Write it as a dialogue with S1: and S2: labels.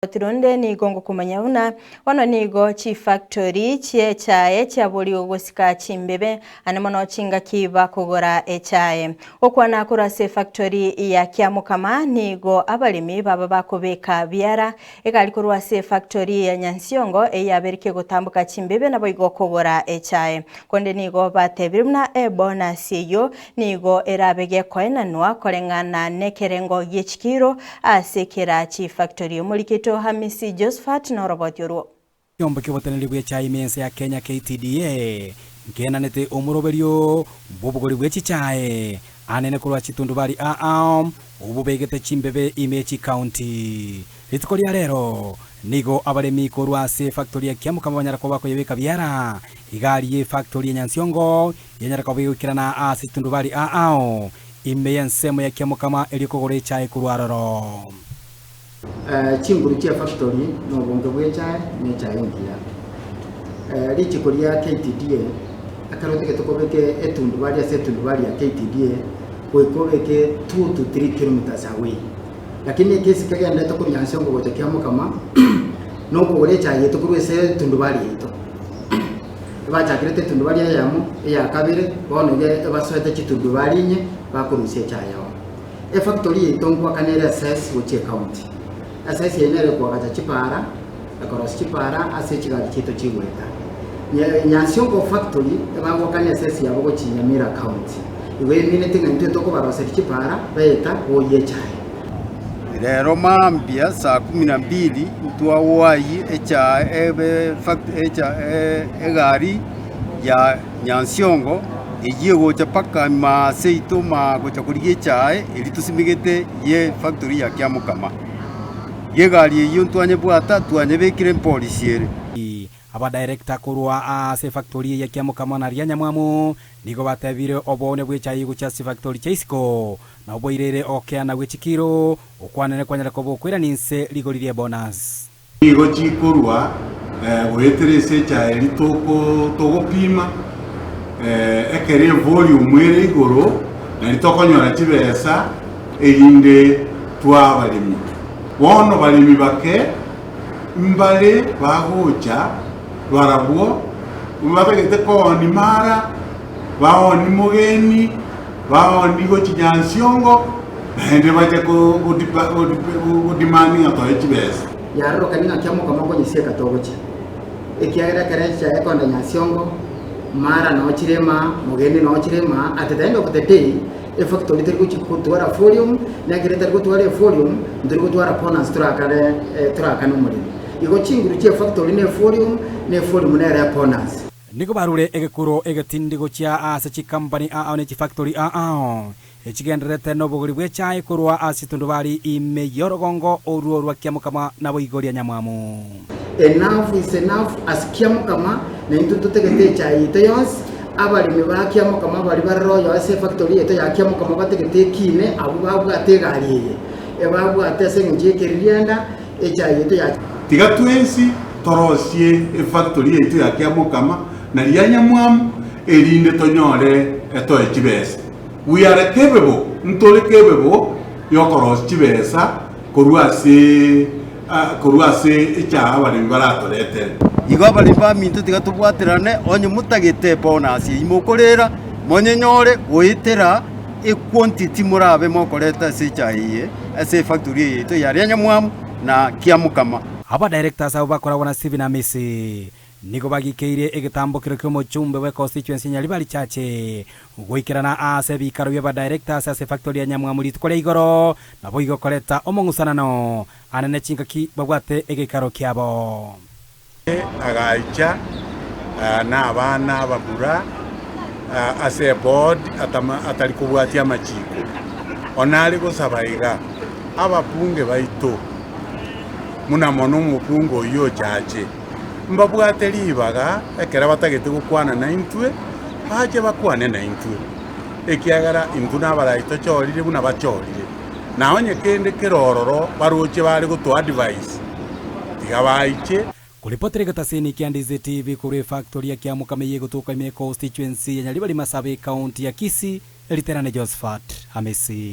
S1: Ronde nigo ngokomanya buna bono nigo chifactori chi'echae chiaborigwe gosika chimbebe ane mono chingaki bakogora echae. Gokwana korwa ase efactori ya Kiamokama nigo abaremi baba bakobeka biara egari korwa ase efactori ya Nyansiongo eyabereke gotamboka chimbebe naboigo kogora echae. Konde nigo batebire buna ebonus eyio nigo erabe gekoenanwa koreng'ana nekerengo gi'echikiro ase kera chifactori. Omorikito Hamisi Josphat noroboti orwo.
S2: Ekeombe ki'oboteneneri bw'echae ime ense ya Kenya KTDA nkenanete omoroberio bw'obogori bwe chichae anene korwa chitundubari aa obobegete chimbebe ime ye chikaunti. Rituko ria rero nigo abaremi korwa ase efactory ya Kiamokama banyara koba bakoyebeka biara. Igari y'efactory ya Nyansiongo yanyara koba egoikerana ase chitundubari aao ime y'ensemo ya Kiamokama erio kogora echae korwa aroro.
S3: Chinguru chia factory na obonge bw'echae na echae engiya. Richiko ria KTDA ekero otagete kobeka etundubari ase etundubari ya KTDA goika obeke 2 to 3 kilometers away. Lakini ekesi kegenderete korwa Nyansiongo gocha Kiamokama na okogora echae yaito korwa ase etundubari yaito. Ebachakirete etundubari eyemo, eya kabere, bono iga ebasoete chitundubari inye bakorusia echae yabo. Efactory yaito nkoakana ere SS gochia ecounty. SS eye nere ekoagacha chipara, ekorosia chipara ase chigari chiaito chigoeta. Nyansiongo factory ebagoakana SS yabo gochia Nyamira county. Igo emineti ng'a intwe tokobaroseria chipara baeta boyia echae.
S4: Rero mambia saa kumi na mbili ntwawayi echae ebe echa egari ya Nyansiongo eyio egocha mpaka ime seito maa gocha korigia echae eria tosimegete ye factory ya Kiamokama. Egari eyio ntwanyebwata twanyebekire mpolisi ere.
S2: Abadirector korwa ase efactori eye ya Kiamokama na Rianyamwamu nigo batebire oboone bw'echae gochia ase chifactori chia isiko na oboirere ogokeana gwe chikiro okwanene kwanyare koba okoirania inse rigori ri'ebonus.
S5: Nigo chikorwa goetera ase echae eria togopima, ekero evolume ere igoro, nario tokonyora chibesa erinde twa abaremi. Bono baremi bake mbare bagocha barabwo batagete kooni mara, baoni mogeni, baoni gochia Nyansiongo, naende bache godemand ng'a toe chibesa.
S3: Yarorokani ng'a kiamokama okonyesieka togochia, ekiagera ekero echae ekonda Nyansiongo, mara noo chire imaa, mogeni noo chire imaa, at the end of the day, efactory teri gochia gotwara volume, na ekero etari gotwara evolume, ntori gotwara bonus torakare torakane omoremi. Igo chinguru chia efactory na evolume, na evolume nere ebonus.
S2: Nigo barure egekuro egetindi gochia ase chikampani ao ne chifactory ao, echigendererete nobogori bw'echae korwa ase chitundubari ime y'orogongo orwo rwa Kiamokama naboigo ria Nyamwamu.
S3: Enough is enough as Kiamokama na intwe totegete echae yaito yonsi, abaremi ba Kiamokama baria barore oyo ase efactory yaito ya Kiamokama bategete ekine abwo babwate egari eye ebabwate ase eng'encho y'ekeririanda echae yaito ya.
S5: Tiga twensi torosie efactory yaito ya Kiamokama na ria Nyamwamu erinde tonyore etoe chibesa. We are capable, ntore capable yokorosia chibesa korwa ase korwa ase echae abaremi baratoretere.
S4: Igo abaremi baminto tiga tobwaterane, onye motagete bonus eyio mokorera, monyenyore goetera equantity morabe mokoreta ase echae eye, ase efactory eye yaito ya Rianyamwamu na Kiamokama.
S2: Abadirectors abwo bakoragwa na Stephen Amisi Nigo bagikeire egetambokero ki'omochumbe bwe constituency ya Nyaribari Church goikerana aase ebikaro bi'abadirectors ase efactory ya Nyamwamu rituko ria igoro, naboigo koreta omong'usanano anene chingaki babwate egeikaro kiabo.
S5: Agaicha na abana abamura ase eboard atari kobwatia amachiko. Onare gosaba iga, ababunge baito, buna mono omobunge oyio ochache, Mbabwate ribaga ekero batagete gokwana naintwe, bache bakwane naintwe, ekiagera intwe nabarai tochorire buna bachorire. Na onye kende kere ororo baroche bare gotoadvise, tiga baiche.
S2: Koripotera egetaseni kia Ndizi TV korwa efactory ya Kiamokama eye egotoka ime econstituency ya Nyaribari Masabe ecounty ya Kisii, Riterane Josephat Hamisi.